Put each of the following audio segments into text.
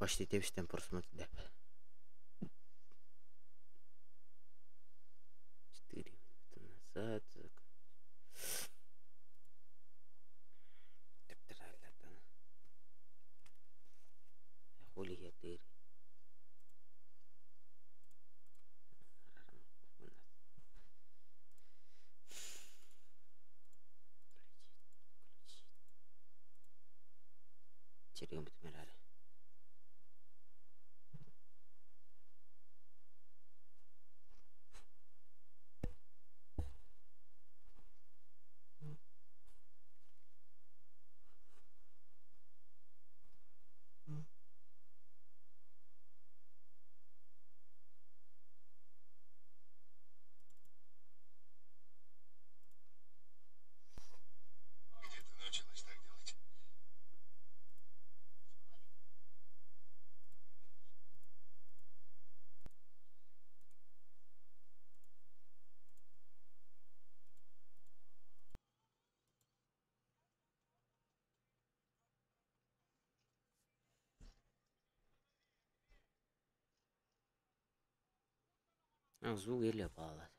Почти тэбистэн просмотр деп. 4 минуты назад. Ол иһиэтиир. Чэргэммитим эрээри. Где ты научилась так делать? Звук еле баала.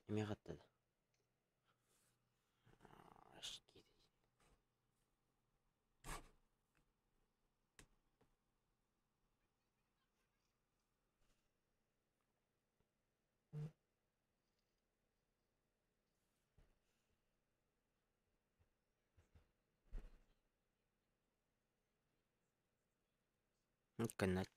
Эмиэ хаттада. Канат.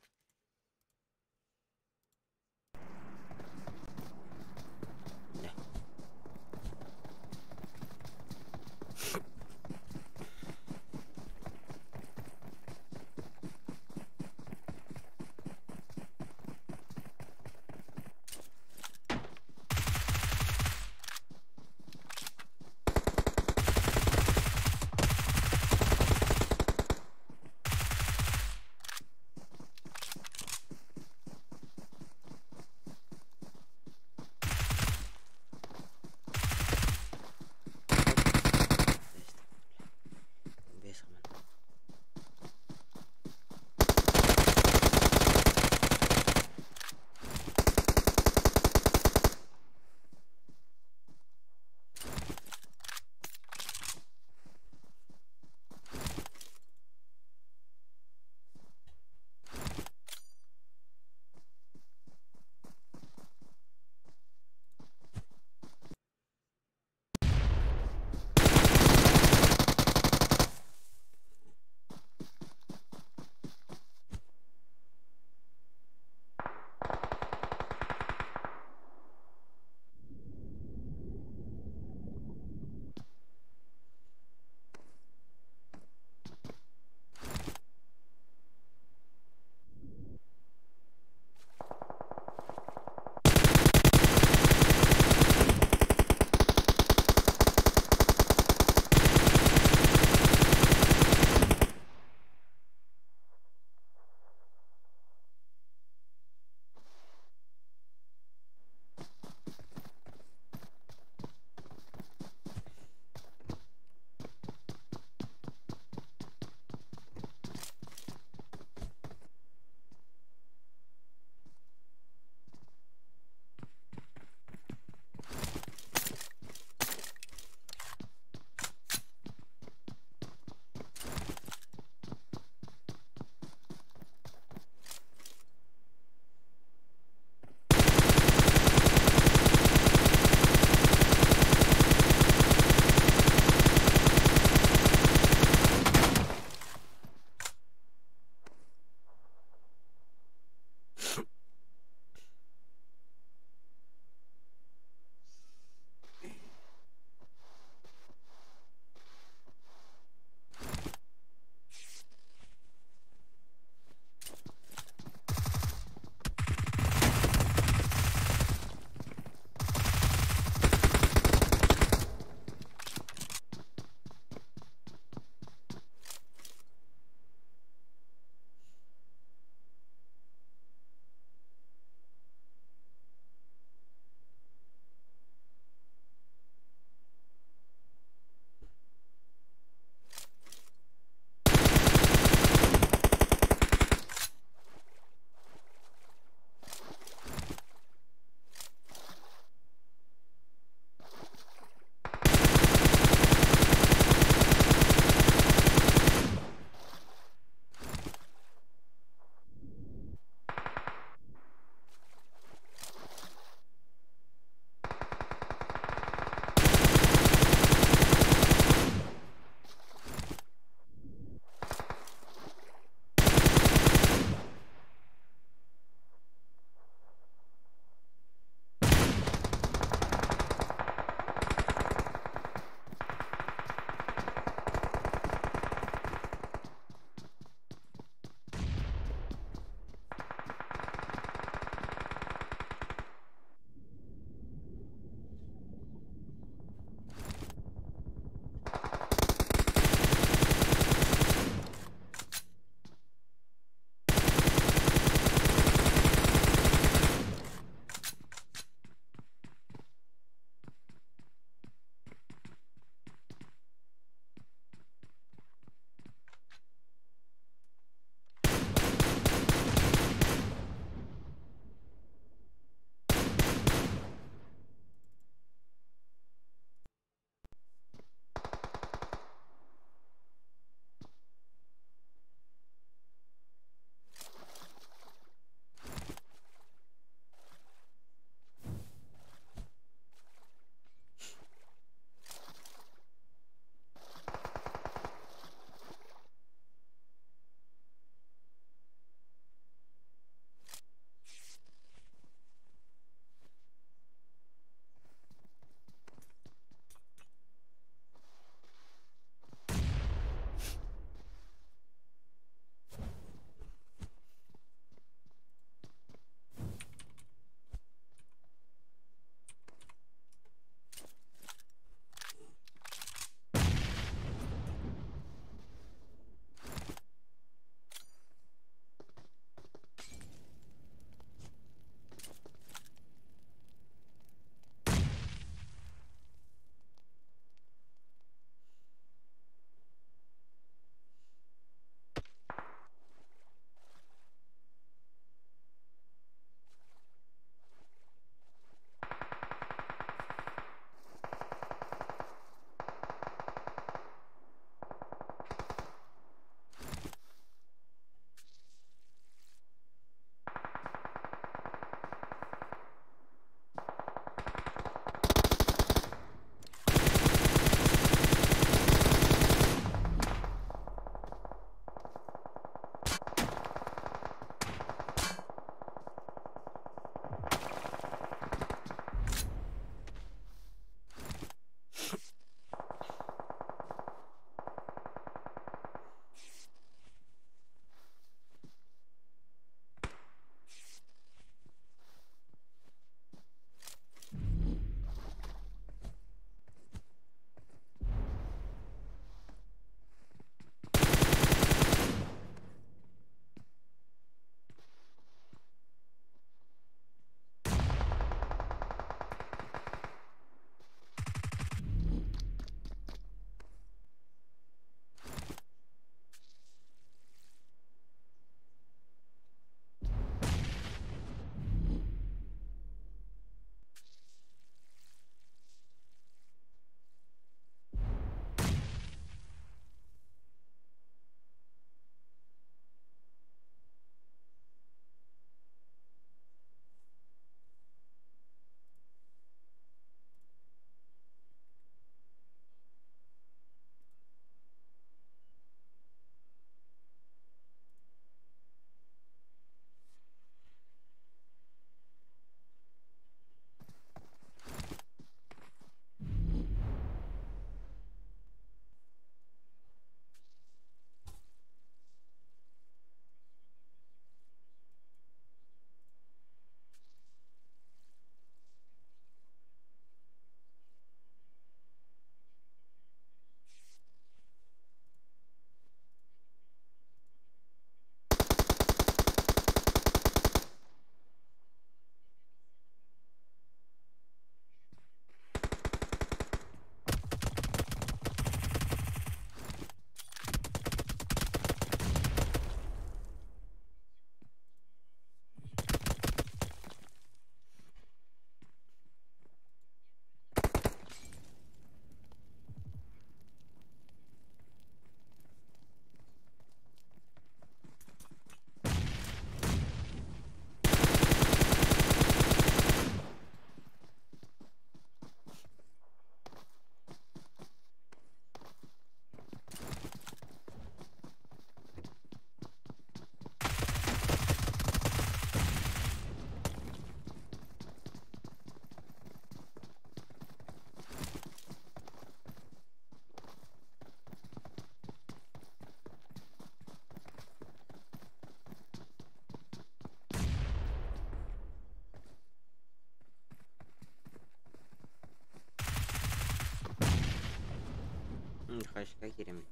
Хашка киирэммит.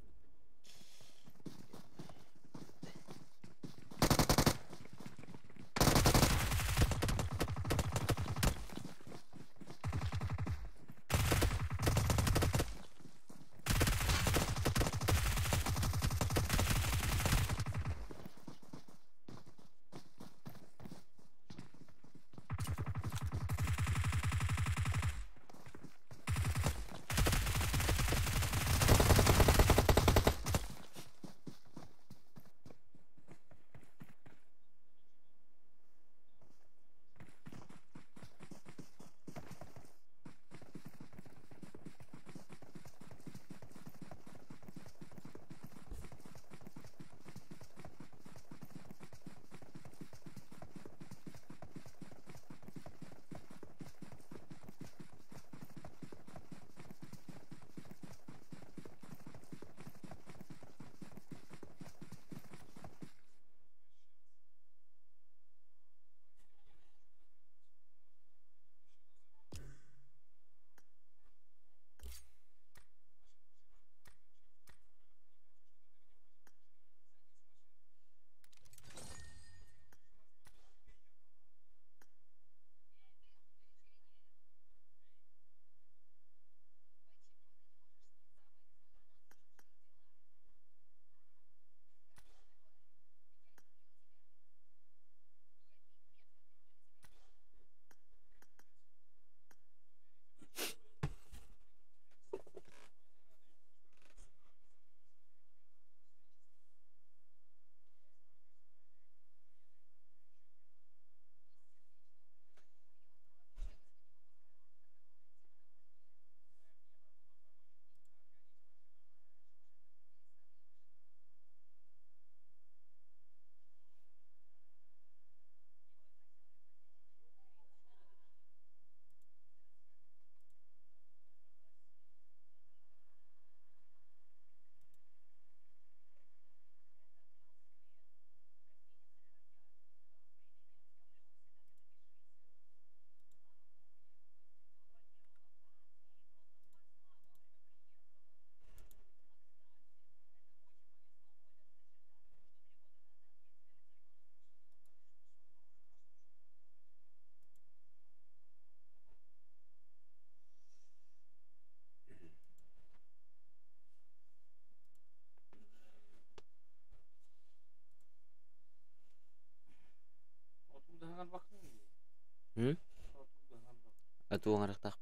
Атуу оҥоруохтаах.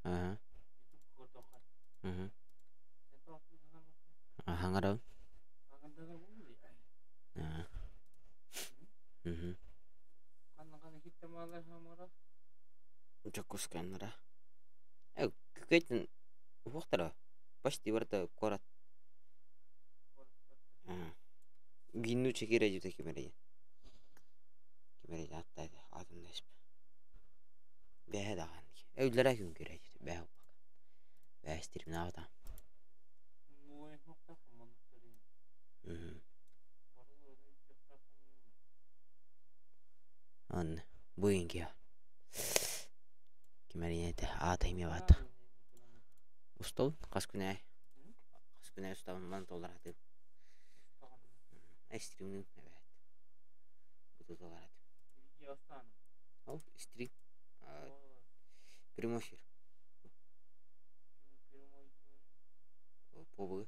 Аа. Хаҥарабын. Аа. Дьокуускайнара. Күкэйтэн уһуохтара почти барыта куорат. Гиннуча киирэ кимэрийэ. Кимэрийэ ааттаата аатын да испэ. Бэһэ даҕаны. Өйлөрө күн киирэ бэһэ уппак. Бэһэстиримнаабата. Онно бу иҥкиэ кимэрийэтэ аата имэ баата. Устабын хас күн аайы. Хас күн аайы устабын ман толларатым. Стримним эбээт. Бу толларатым. Ол стрим. Прямой эфир. Побуга.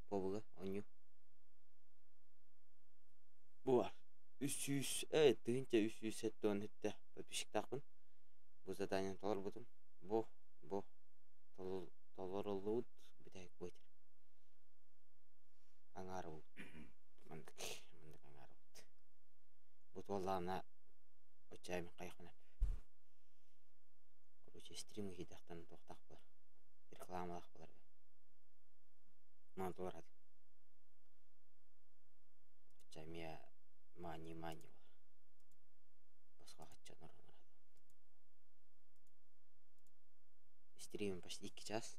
Побуга онньуу. Бу бар. 300 1377 подписчиктаахпын. Бу заданиены толорбутум. Бу толоруллубут бүтэһик бу этэр. Аҥаара маннык маннык аҥаарабыт. Бу туоллаҕына оччоҕо хайахпына. Короче, стрим иһидэхтэн туохтаах буолар. Рекламалаах буолар. Манан толоратым. Оччо эмиэ маани-маани буолар. Босхо хачча оҥорон Стрим почти 2 час.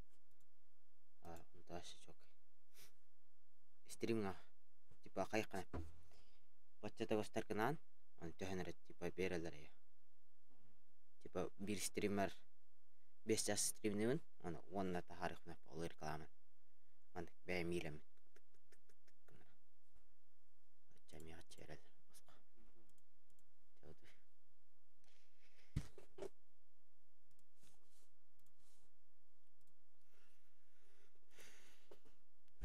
Онтон Стримҥа типа хайхана баччата бастаргынаан ону төһөн эрэ типа биэрэллэр эйэ. Типа биир стример Биэс чаас стримнибин уонна уонна таһаарыахпына ол рекламан. Маннык бэйэм иилэммит тык-тык-тык-тык гынара. Оччо эмиэ оччо эрэл босхо.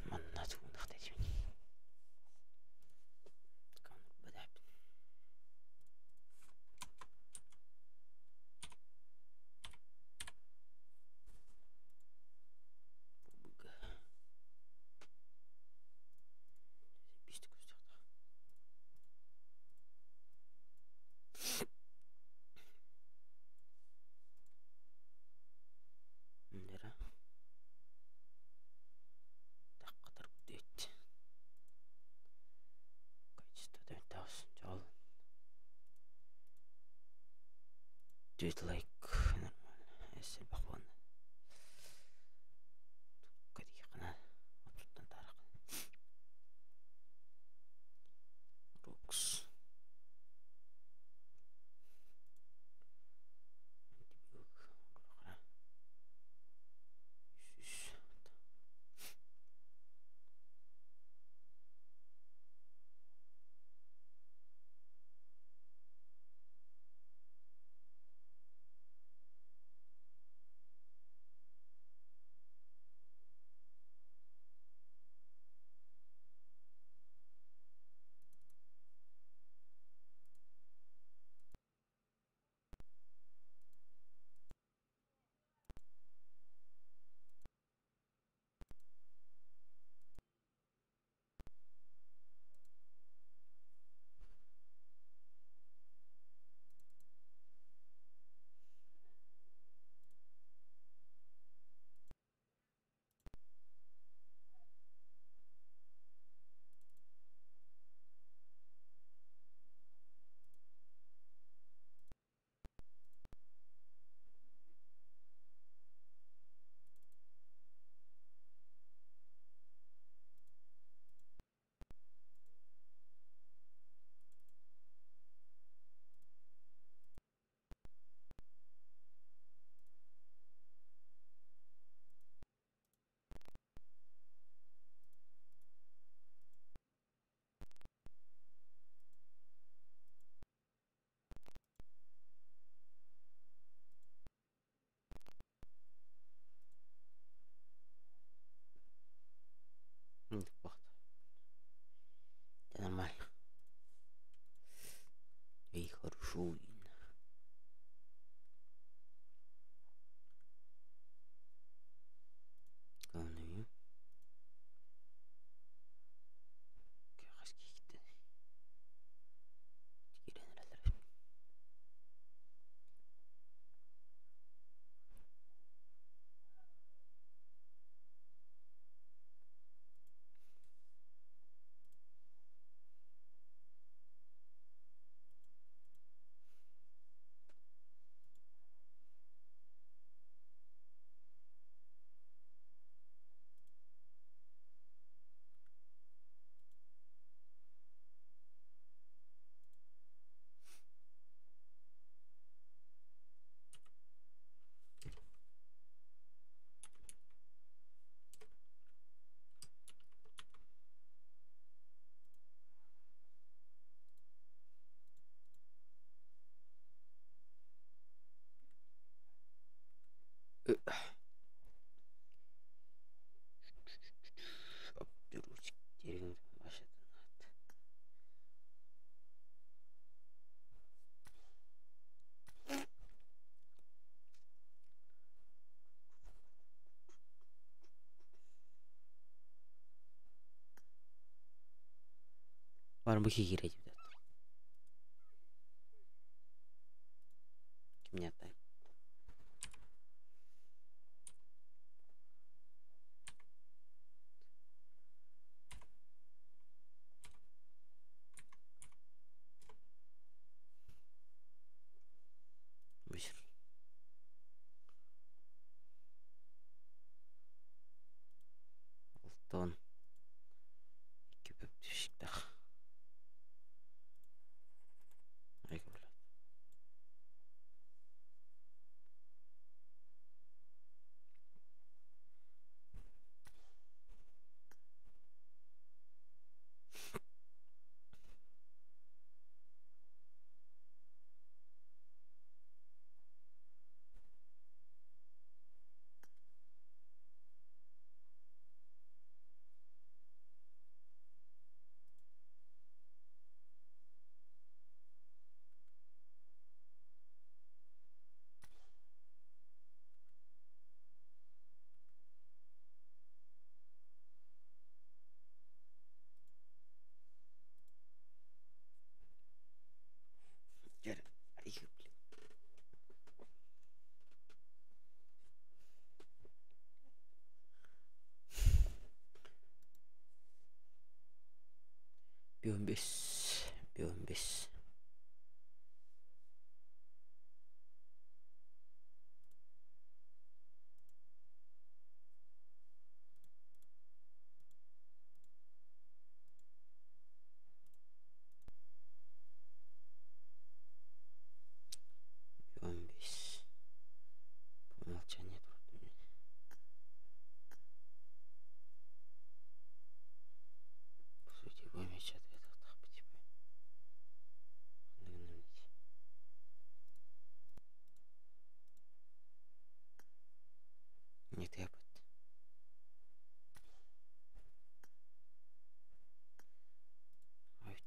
Манна тугунах дэтибин. Do it like нормально. Эссе бахуан. Рукс. Нормально. И хорошо видно. Главное, Баран бу киирэ дии Кимнээхтэй? Бысыр. Алтан. Икки бүк түшүктэх. Биомбис, биомбис. Биомбис. По умолчанию По сути, Не требует. Ой.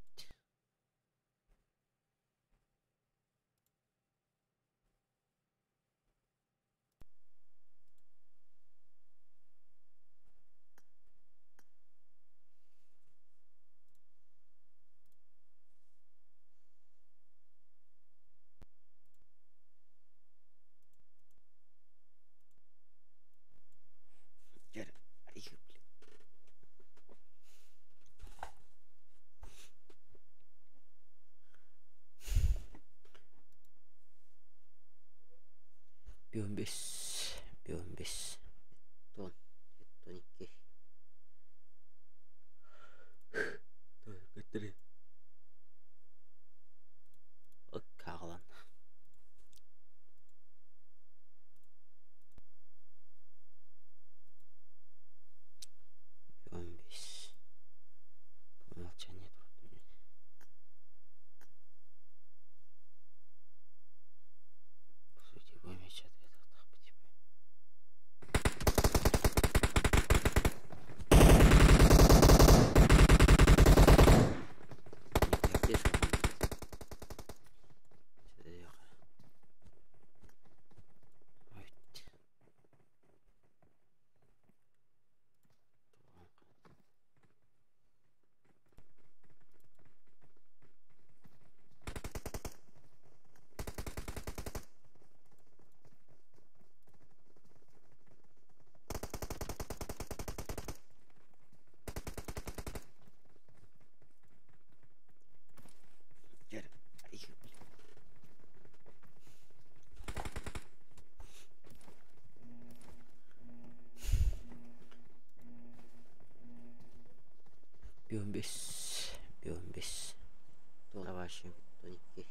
Биомбис, биомбис, тон, тоникки. Три. Хаалан. Биомбис. По умолчанию По сути, Биомбис, биомбис. Товарищи, тоники.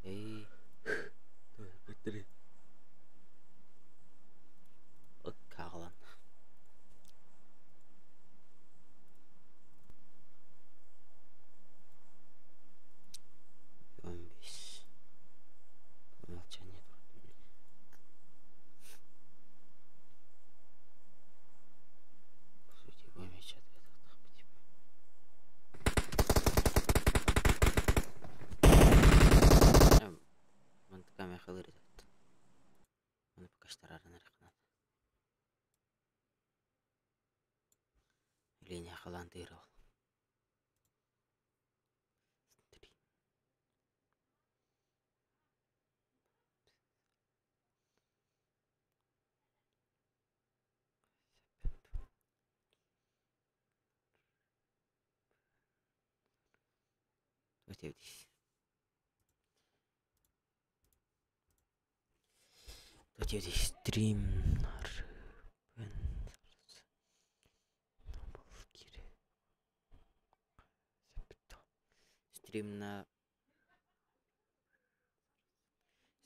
Эй, три. Хаалан. Биомбис. По умолчанию. По сути, Линия халантырал. Три. Стрим Стримна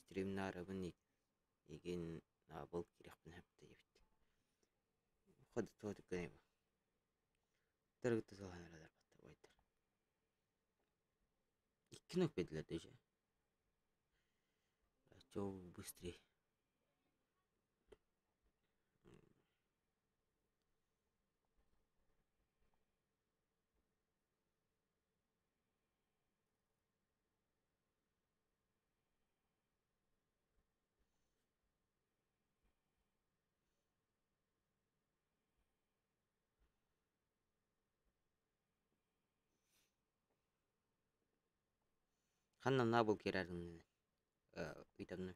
стримнарыбын игин был кириэхпин сөп диэбит. Ходо туох Төрүттэ сылаан эрэлэр баттар Икки нөк бедилер даже. Чё быстрее. Ханна набыл кирәрин ыйтамны.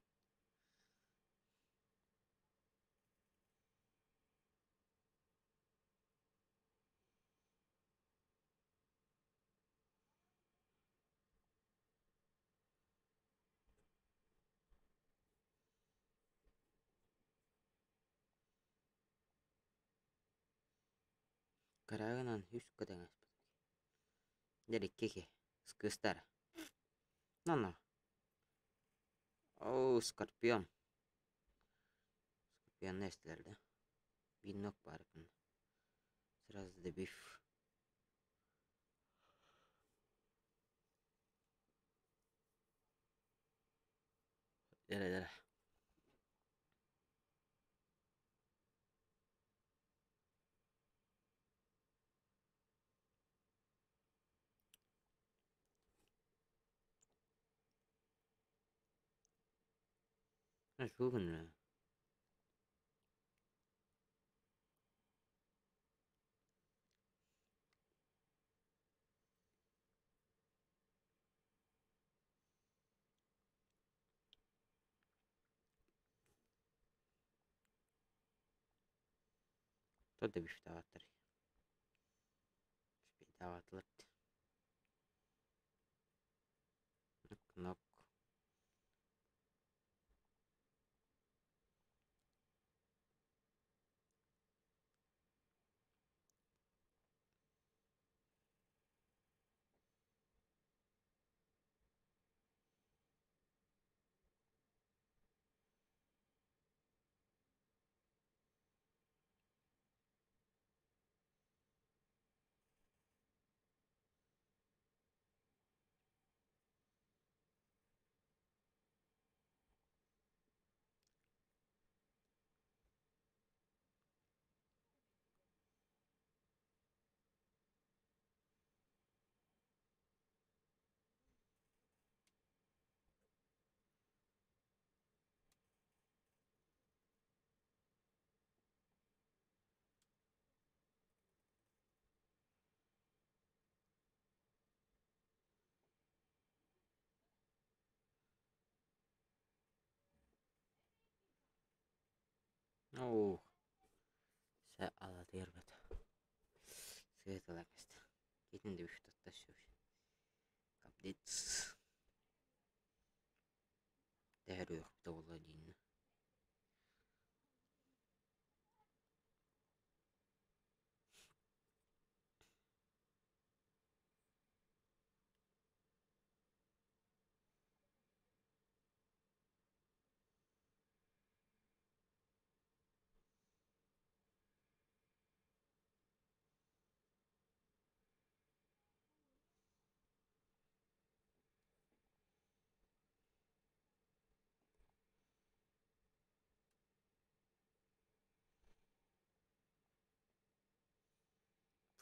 Кыраагынан үс кыдаҥаспыт. Дьэ икки киһи кыыстара. Ну-ну. Оо, скорпион. Скорпионы эстилэр да. Биир ног баар гына. Сразу добив. Дьэрэ дьэрэ. Гына Туох да бифтаабаттар Успейдаабатылар Нок Оо, сэ алатыйарбат. Сыаталар кэстэ. Китин да үш Капдец. Тэһэр үөхпүтэ буолуо дииннэ.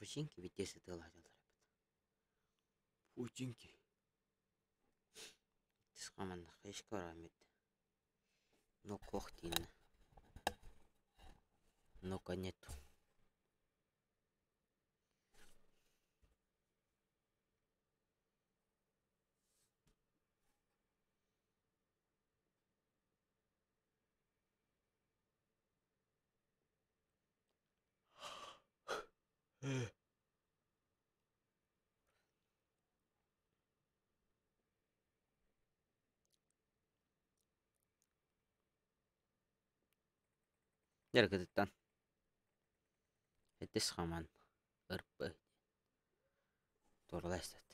Пучинки везде сытыылаһаллар эбит. Пучинки. Тисхаманна хайышка Но кохтин. Но нету. Дьарыгытыттан Эттис хаман ырпы туоралаастат.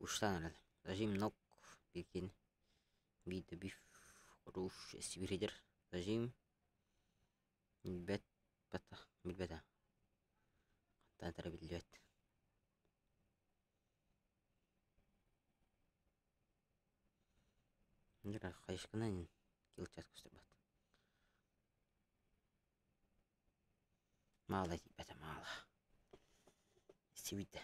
Устан эрэл. Зажим ног бикин биир биф руш сибиридер. Зажим билбэт бата билбэтэ. Хантан этэрэ биллибэт. Хайышкынан килчат көстөрбөт. Маала тиийбэтэ маала. Сибидэ.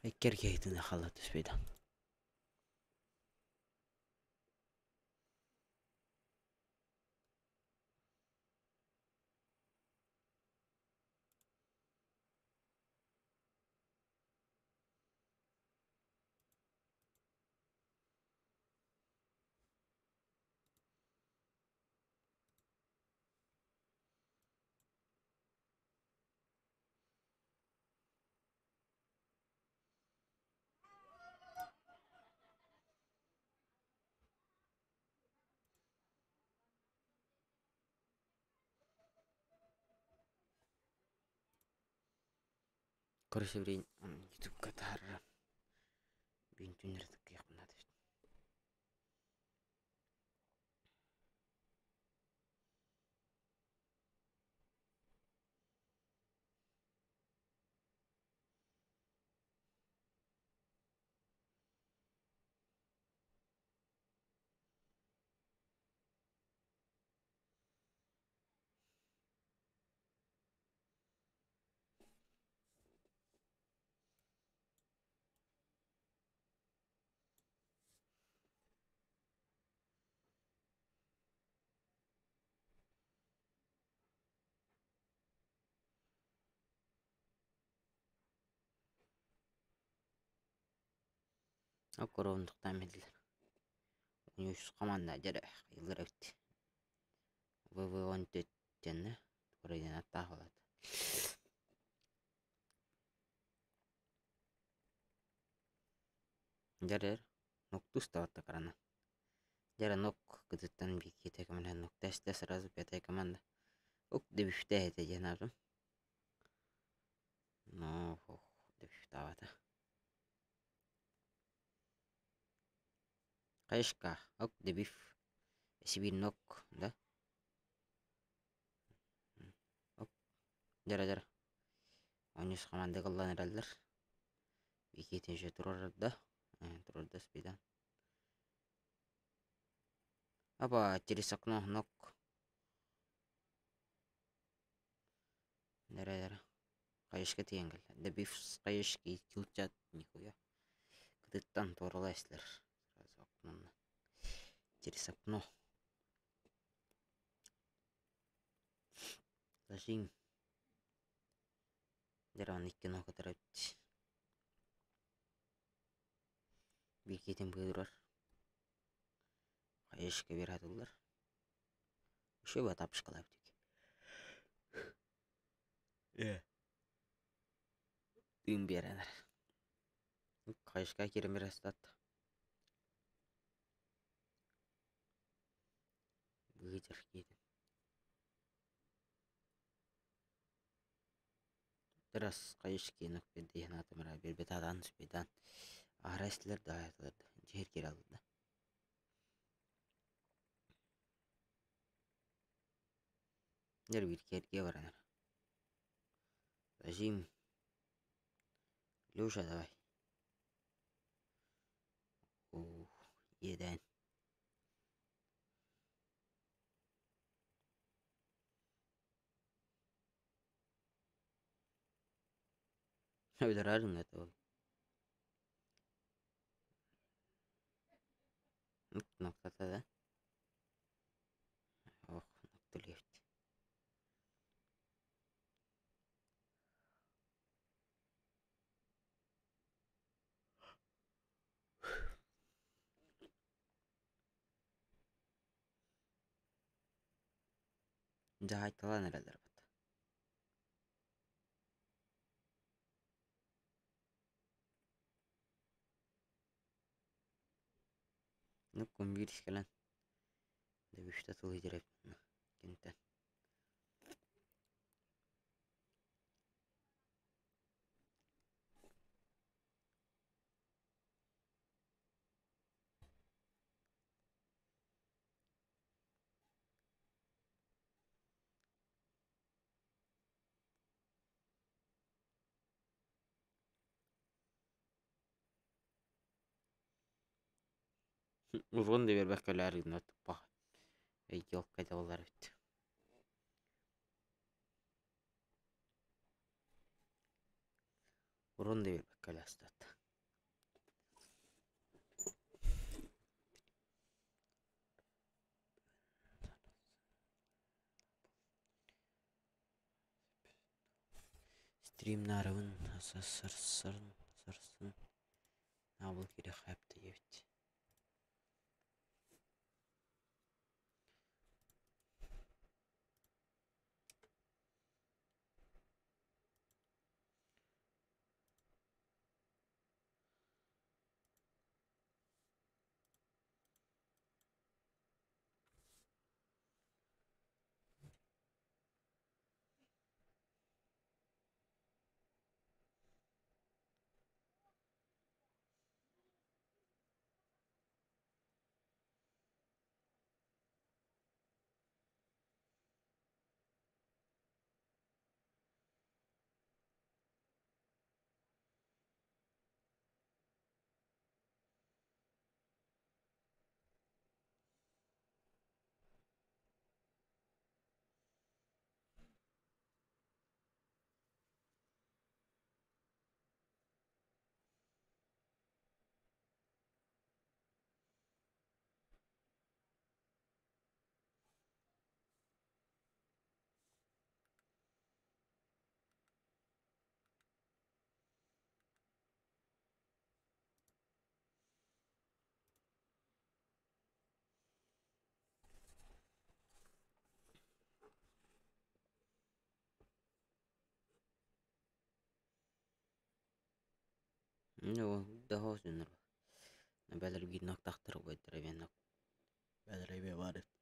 Икки эркиһитин хаалла түспүтэ. Короче, блин, ютубка таһаарар бүгүн түүннэри тыккыйахпын наада эбит. Оккуруунтуктаан билдилэр. Үс команда дьэрэ ыйыллар эбит. ВВ-14 диэннэ Украина аттаах буолаат. Дьэрэр нуктус таватта карана. Дьэрэ нук кытыттан биикиитэ көмөлөһөн нуктаста сразу пятая команда. Ук дебүфтэ этэ диэн аатым. Но дебүфтаабата. Каишка, ок дебиф. Сибирнок, да? Оп. Дьара-дьара. Онньус хамаанда ыллаан эрэллэр. Викитин еще турарда. Турарда спидан. Опа, через окно ног. Дара-дара. Каишка тиийэн кэллэ. Добив каишки килчат нихуя. Кытыттан туоралайсылар. Сразу окнонно. Через окно. Зажим. Дьэ икки нога эбит. Биир киһитин быыһыырар. Хаешка биэрэ сатыыллар. Еще бы тапочкалаабыт Ээ. Тыын биэрэнэр. Хаешка киирэн биэрэ сатаата. Быыдьар киһитин. Раз хайышкинов диэн аатым биэрбит спидан аһара истилэр да аһаатылар да дьиһэр киирэ алда. Дьэр биир киэргэ баранар. Зажим. Люша давай. Ух, иэдээн. Өлөрөр это Ноктата да? Ох, ноктулевт. Дьаһайталаан эрэллэр бат. Ну, кумбиир кэлэн дэбүштэ тылы дьэрэп кинтэн. Урун да биэрбэккэ өлөөр гына туппах өйдүөххэ дьаллар эбит. Урун да биэрбэккэ өлөөстөт. Стримнаарыбын сарсын сарсын наабыл кириэххэ диэбит. Бэлэр биир нактахтар убайдара биэн бэлэр эмиэ баар эбит.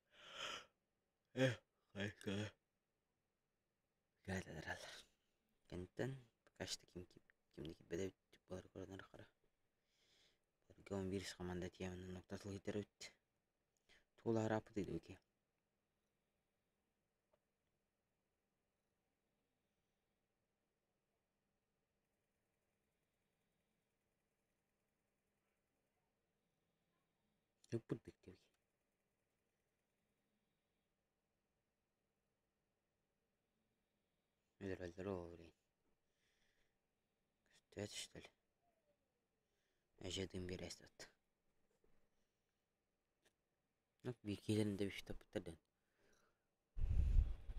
Кэнтэн пока что ким кимди кирбэт эбит буолар көрөнөр хара. Барга 11 команда тиэмэнэн ноктатылыйдар эбит. Туулаарааппыт ыйдыбыки. Ыппырдык диэбит. Өлөрөллөр ол блин. Көстөөт что ли? Эже дым биэрээстибит. Ну, биир да бүштаппыттар дэн.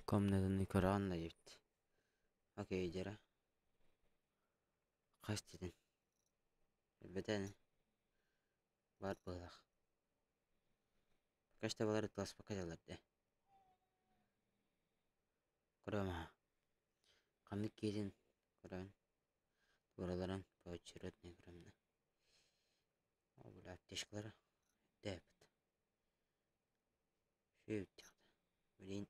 Комнатаны көрөҕүн да диэбит. Окей, дьара. Хас дэтин? Билбэтэ ини. Баар быһыылаах. Пока что балар ытыласпакка дьаллар дии. Көрүөм аһа. Ханнык киһитин көрөн, туураларын поочередно көрөм да. Ол били аптечкалара үрдээбит. Үчүгэй Билигин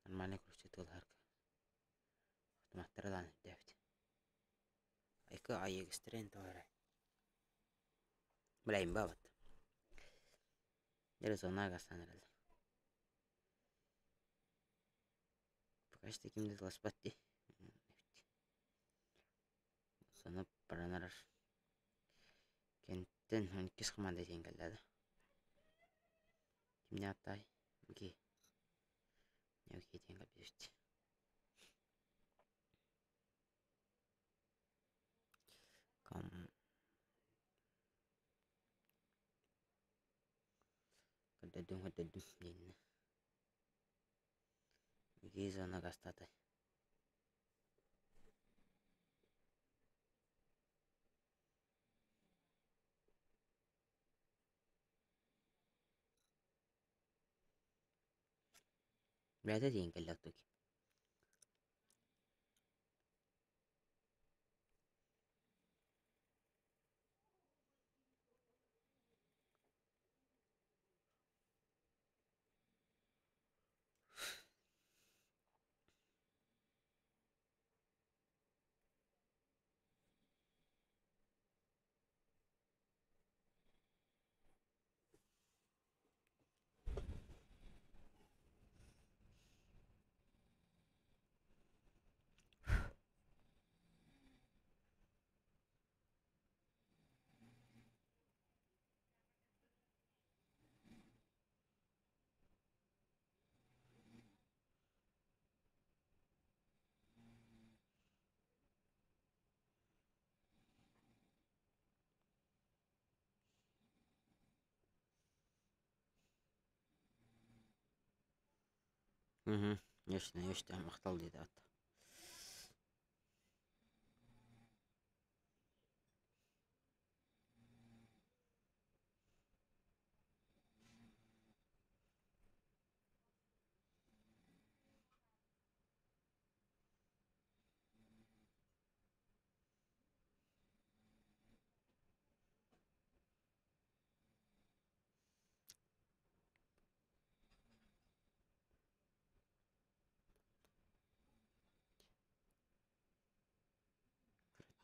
нормальный короче тыалаһарга автоматтара даҕаны үрдээбит. Айка айыгыстаран тоҕо эрэ. Билэйин баабат. Дьэ зона гастан эрэллэр. Пока что ким да тыласпат дии. Сону баран эрэр. Кэнтэн 12 команда диэн кэллэ да. Кимнээх ааттаай? Окей. Окей диэн кэлбит. Ком Көрдөрдүм көрдөрдүм диэннэ. Окей зона гастатай. Бэйэтэ тиийэн кэллэ оттук. Мгм. Ясно, ясно, махтал диэтэ аата.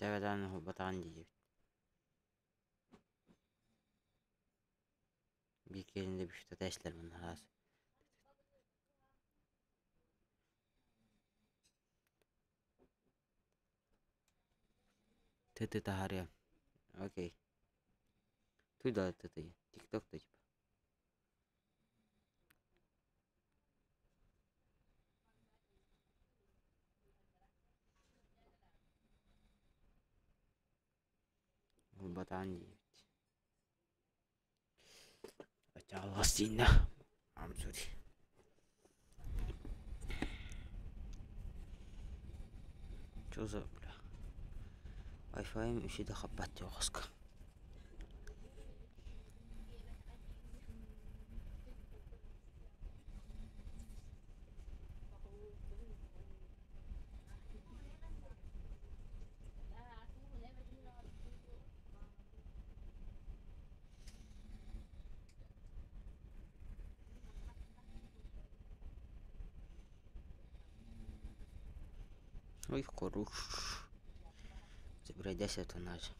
Тэбэтээн уһулбатаҕын диибит. Биир киһини бүштэтэ эстэрмин араас. Ты-ты таһаарыам. Окей. Туй да ты-ты. Тикток да типа. Ылбатаан диэбит. Ачаалас дииннэ. I'm sorry. Что за бля? Wi-Fi үсү да хаппат диэҕаска. Ой, хорош. Забирай 10 наче.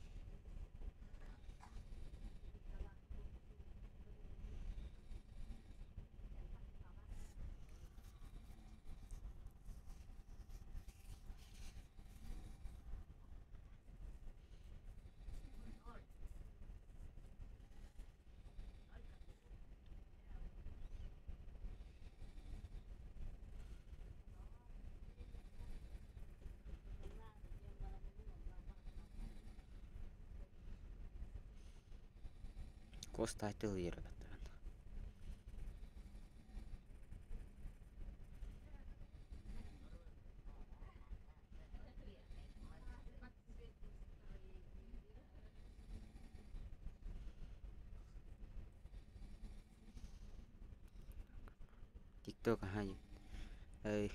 Костайтыл ербаттан. Тикток аһа эй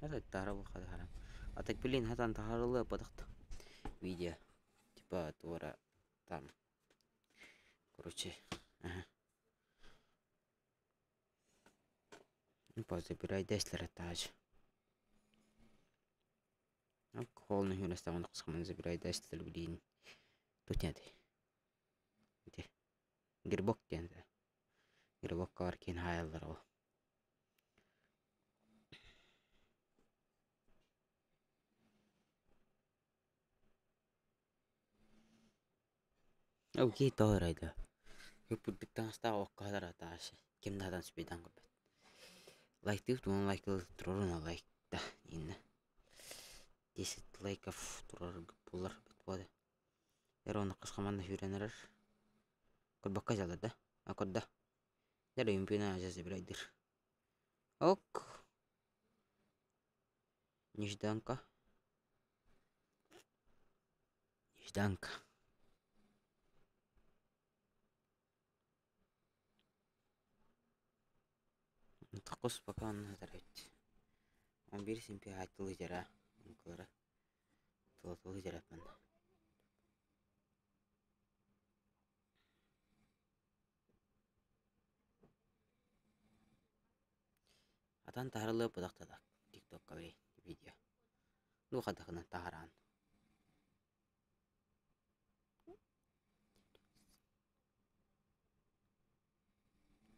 А так блин хатан таһаарыллыа бадахта видео типа туора там короче ага Забирай дэслэр этаж. Забирай дэслэр блин. Тут нет. Ити грибок диэн этэ. Грибокка бар киин хаайаллар ол. Окей, тоҕо эрэ Ыппырдык таҥастаах окко хатаратааш ким да хатан сүбэйдээн көрбөт. Лайктыыр тугун лайкалыы туруорун лайкта иннэ. 10 лайков турар буолар буолар. Эр уонна хас хамаанда сүүрэн эрэр. Көрбөккө дьалар да? А көрдө. Дьэ үҥкүүнү аадьа забирайдыыр. Ок. Нежданка. Нежданка. Токус пока онно сытар эбит. Он биир симпи ааттылыы дьара ыҥкылара тулатылыы дьараппын. Атан таһарылыа быдахтада тиктокка видео. Ну хадахынан таһараан.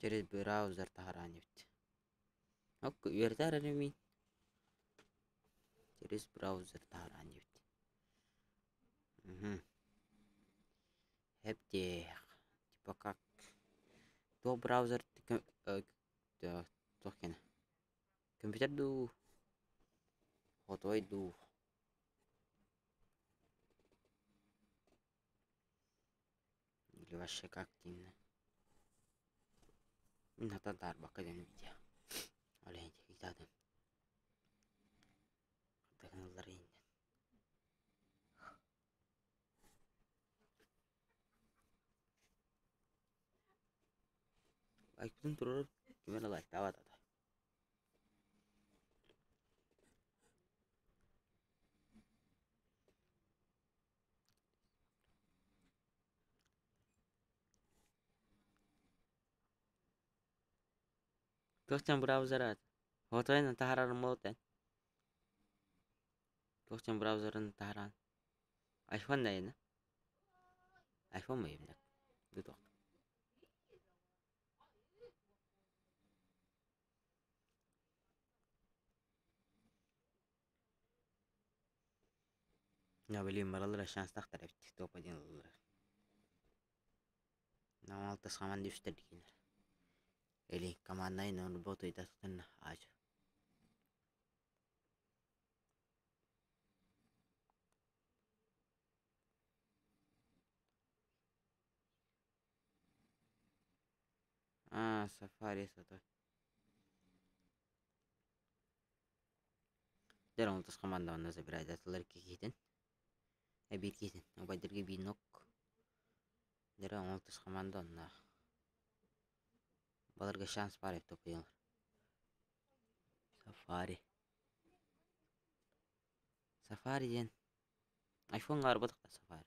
Через браузер таһараан эбит. Ок үөрэтээр эрэ мин. Через браузер таһараан эбит. Угу. Хэптиэх. Типа как туох браузер туох кэнэ компьютер дуу хотой дуу Или вообще как дииннэ. Мин хатан таарбакка диэн видео. Ол иһин Итаатын. Хардыгыналлар иһиннэн. Лайкпытын туруорар ким эрэ лайктаабат ата. Туох диэн браузер Фотойун таһаарарым буолуо Туох диэн браузерын таһааран Айфон да ини Айфон именно Дутуох Блин баралара шанстаахтар эбит топ-один ыллылар Алтыс команда үстэр дигиннэр Или команднай работу идатытын аажы А, Сафари сото. Дэр алтыс команда онно забирайдатылар киһитин. Биир киһитин. Убайдарга биир нок. Дэр алтыс команда онно. Баларга шанс баар эбит топпуйалар. Сафари. Сафари диэн айфон аарбатах да Сафари.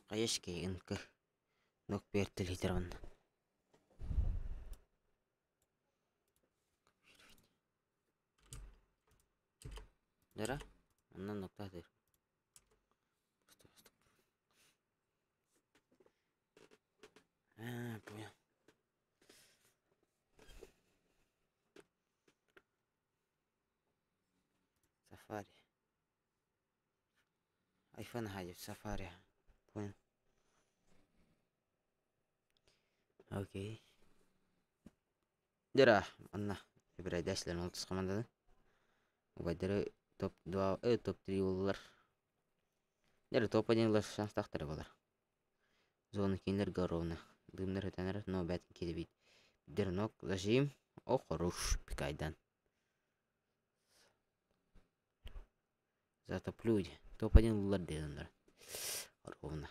Скаяшки нок бертелитер онно. Дара, онно ноктаатыр. А, понял. Сафари. Айфон хаайып Сафари. Понял. Окей. Дера, манна выбирайдашлар алтыс команданы. Убайдары топ-2, топ-3 буоллулар. Дера топ-1 ылар шанстаахтара буолар. Зона кинилэргэ ровно. Дымнар өтөнөр, но бэт киирбит. Дернок зажим. О, хорош, пикайдан. Затоплю. Топ-1 ыллар диэннэр. Ровно.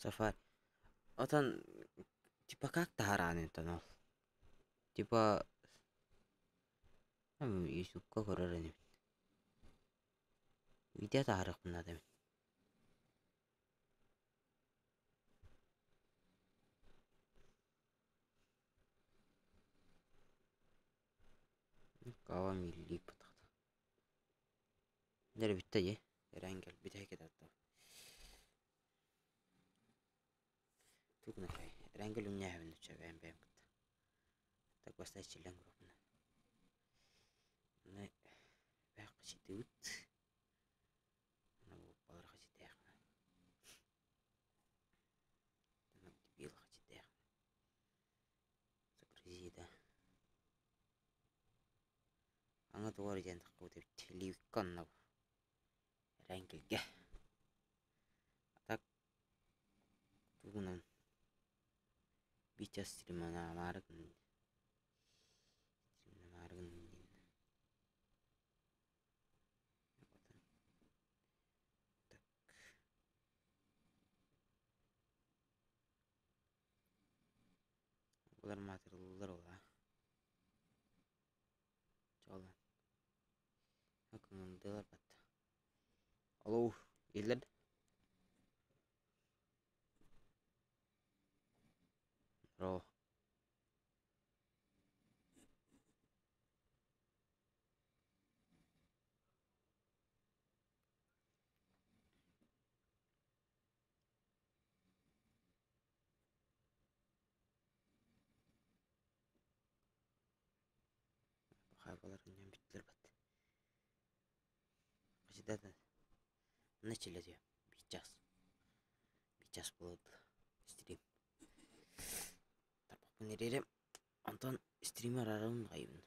Сафари. Отон типа как таһараан интон ол? Типа Ютубка көрөр инибин. Видео таһаарыахпын наада эбит. Кава милли пытахта. Дere бүттэ дии. Эрээн кэлбит кэтэрдэ. Тугунахай. Эрээн кэлүмнээһэбин үчэ бэйэм бэйэм кытта. Так баста ичиллэн группна. Аны бээх хачытыбыт. Аны балар хачытыахна. Дебил хачытыахна. Загрузи да. Аны тугар диэн таххыбыт эбит. Ливка онно Эрэҥкилгэ. А так тугунан Витя стримнаамаары гынна стримнаамаары гынна диэн Так. Булар маатырыллар ол аа. Чоолон. Көҥүлдүлэр батта. Алло, иһиллэр Здорово. Балар онньоон бүттүлэр бат. Хачыдата манна чилэтиэ биир чаас. Биир чаас буолуо стрим. Тарбахпын ириэрим. Онтон стример араарабын хайыбын.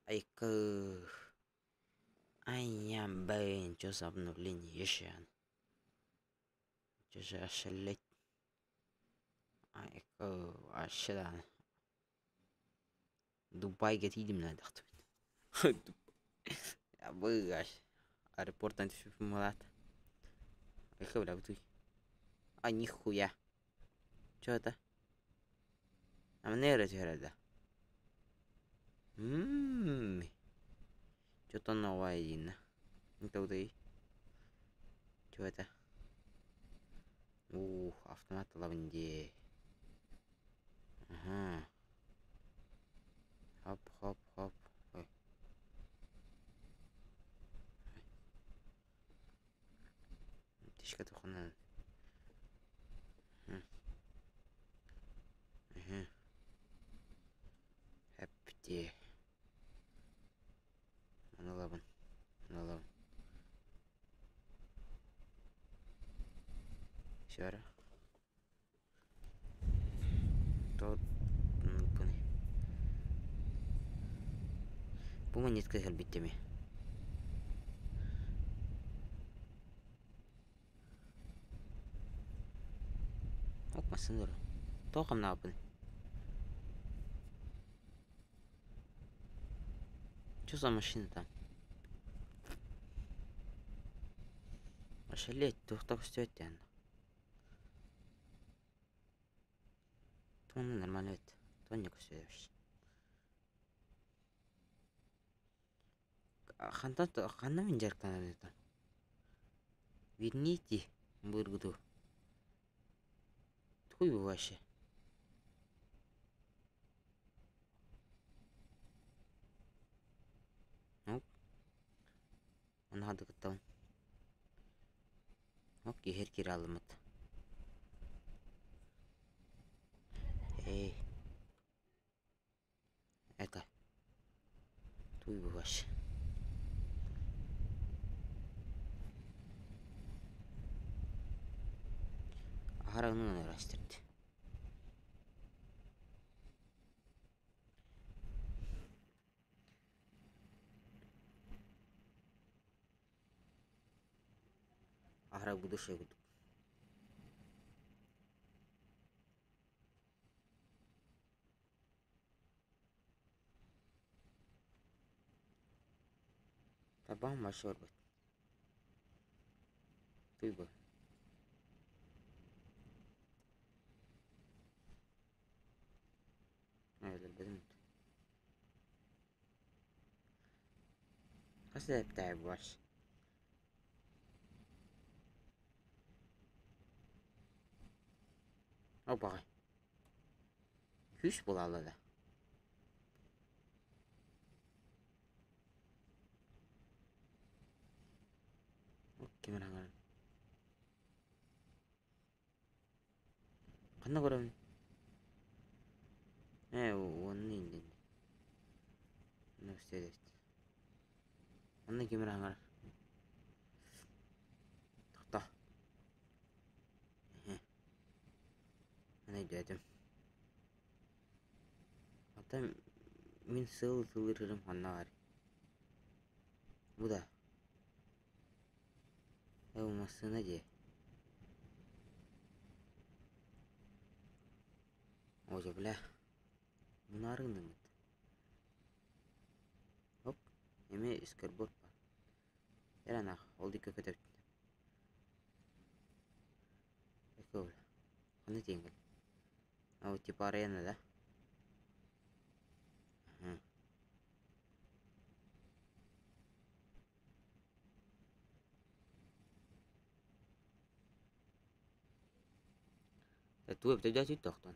Айка Ай, блин, что за обновление еще? Что же ошалеть? Айка, вообще да. Дубайга тиийдим наадахтыбын. Быгаш. Аэропорттан түспүппүн буолаат. Айка бля бутуй. А нихуя. Чё это? А мне эрэ түһэрэ да. Мм. Что-то новое дииннэ. Это Чё это? Ух, автомат ылабын дии. Аха. Хоп, хоп, хоп. Ой. Тишка туханан. Хэпти. Маны ылабын. Маны ылабын. Все эрэ. Бу монетка кэлбит ими. Ок массыына дуо? Тоҕо хамнаабыппыный? Что за машина там? Ошалеть, туох көстүбэт диэн. Туонна нормально эбит. Туонна көстүбэт вообще. Хантан ханна мин дьарыктанабын это? Верните былыргыту. Тугуй бу вообще? Ну, Ону кыттабын. Оп, киһи киирэ алыммыт. Эй. Это. Туй бываш. Аһара ынын ырастырды. Аһара будущее курдук. Табаҕым вообще барбат. Туй бу. Өлөрбөтүм. Хас эптээх буолар? Опаҕай. Күүс буолаалла да. Ким эрэ Ханна көрөбүн? Ээ уонна иннин. Онно ким эрэ аҥар. Тохтоо. Мин өйдөөтүм. Оттон мин сыл ытылыырым ханна баарый? Бу да. Ээ массыына дии. Ой, бля. Мунаарыҥныммыт. Оп, эмиэ скорбот баар. Эрэнаах, ол диэки көтөбүт. Экөө бля. Ханна тиийэн кэллим? Оо, типа арена да? Аха. Тугу эбитэ өйдөөтүгүт да охтон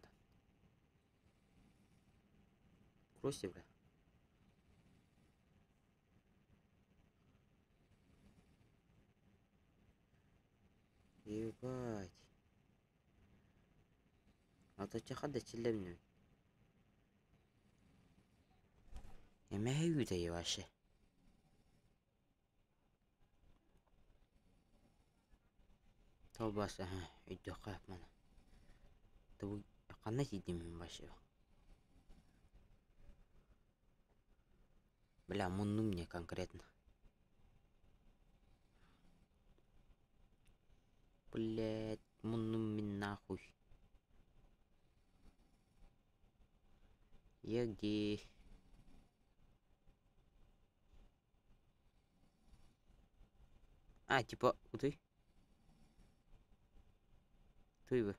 Кроссе бля. Ебать. Атачча хат да чиллэбин. Эмэһэ үүтэй вообще. Толбаас аһа өйдүөххэ маны. Тобу ханна тиийдим мин вообще? Бля, муннум мне конкретно. Блять, муннум мин нахуй. Я где? А, типа, куды? Туй вы.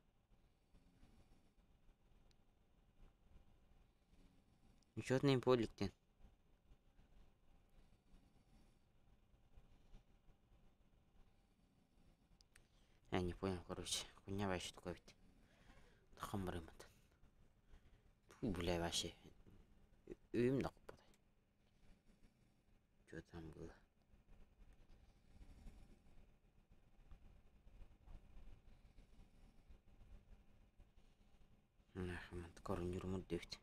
Учетный поликтен. Я не понял, короче. Хуйня вообще такой ведь. Тахам барымат. Фу, бля, вообще. Өйүм да куппатай. Что там было? Коронюрмут дэвт.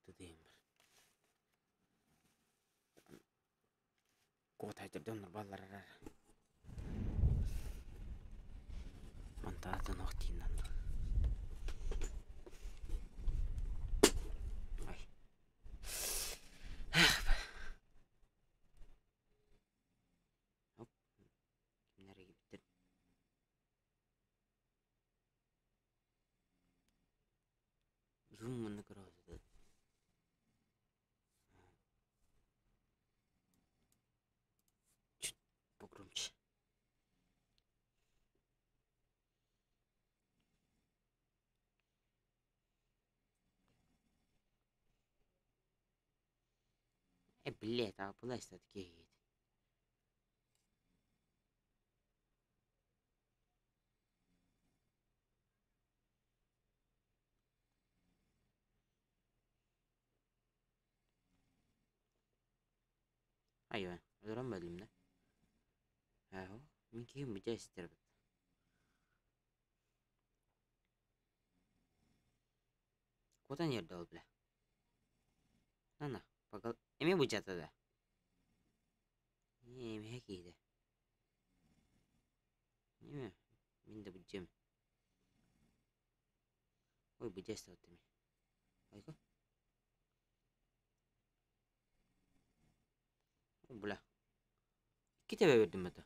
Тыдыйым Куотайдырдоннор баллар Монтаатын ох тииннан. Ой. Оп. Кимнер кибиттер. Зум муну көрө Чуть погромче. Э, блядь, а была такие. Айва, өлөрөн бөлүм да. Ааһо, мин киһим быдьа истэрбит. Куотан иэрдэ ол бля. На-на, погал... Эмиэ быдьата да. Эмиэ киһитэ. Эмиэ, мин да быдьыам. Ой, быдьа истэбит эмиэ. Айко. Бля. Икки тэбэ бердим это.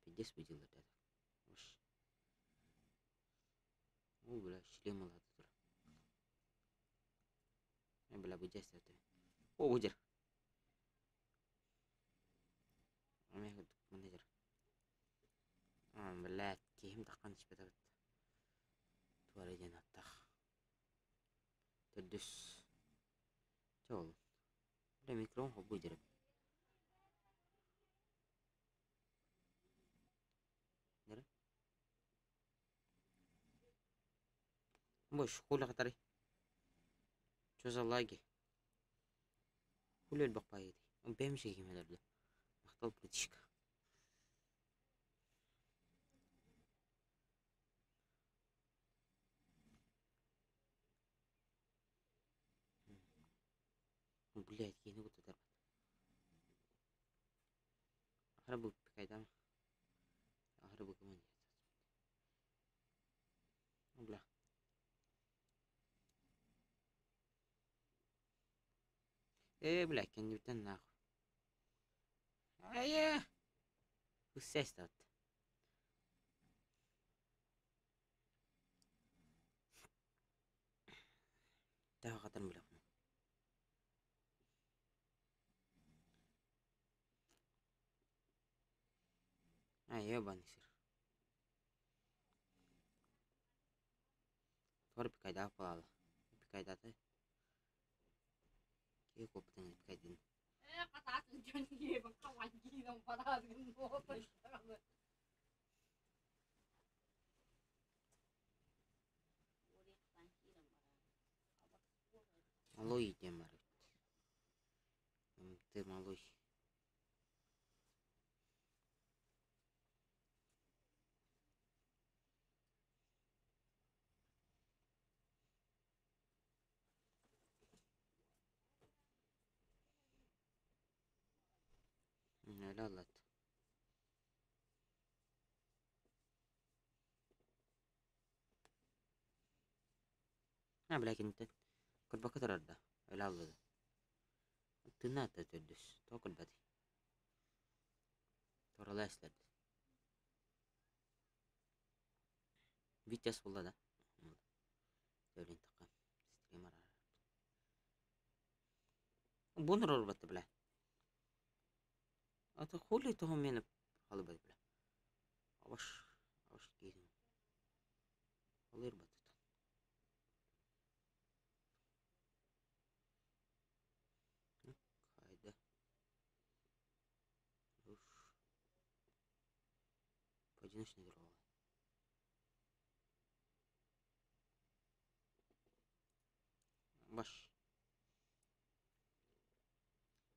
Пиздец выделили это. О, бля, шлем ылата тур. Бля, быдьа истэбит. О, выдер. Менеджер. Блядь, киһим таххан испэтэбит. Туора диэн аттах. Төрдүс. Чэ ол. Бля, микрофон холбуу дьэрэ. Нere? Бош, хули хатары. Чё за лаги? Хули элбэх баайыый. Бэйэм сиһиим өлөрдө. Махтал братишка. Блядь, киһини куттатарбыт. Ахара бу кайдам. Ахара бу кыман. Бля. Ээ, бля, кэннибиттэн нахуй. Айа! Үссэс таҕыт. Таһа хатан билэхпин. А, ебаный сыр. Туора пикайдаах буолаалы. Пикайдаата. Киһи куоппутун пикайдыын. Малой диэн баар эбит. Ты малой. Öyle anlat. Ha бля киниттэн көрбөккө турар да өлө аллыда. Тыыннаах да төрдүс тоҕо көрбөтүй? Туралаа эстэрдэ. Витязь буолла да? Өлүн такка стрим араарар. Бу норорбатты бля. А то хули того мені халыбай бля. Абаш, абаш киирин. Алырбатыт. Хайда. Уф. Поодиночный дорога. Баш.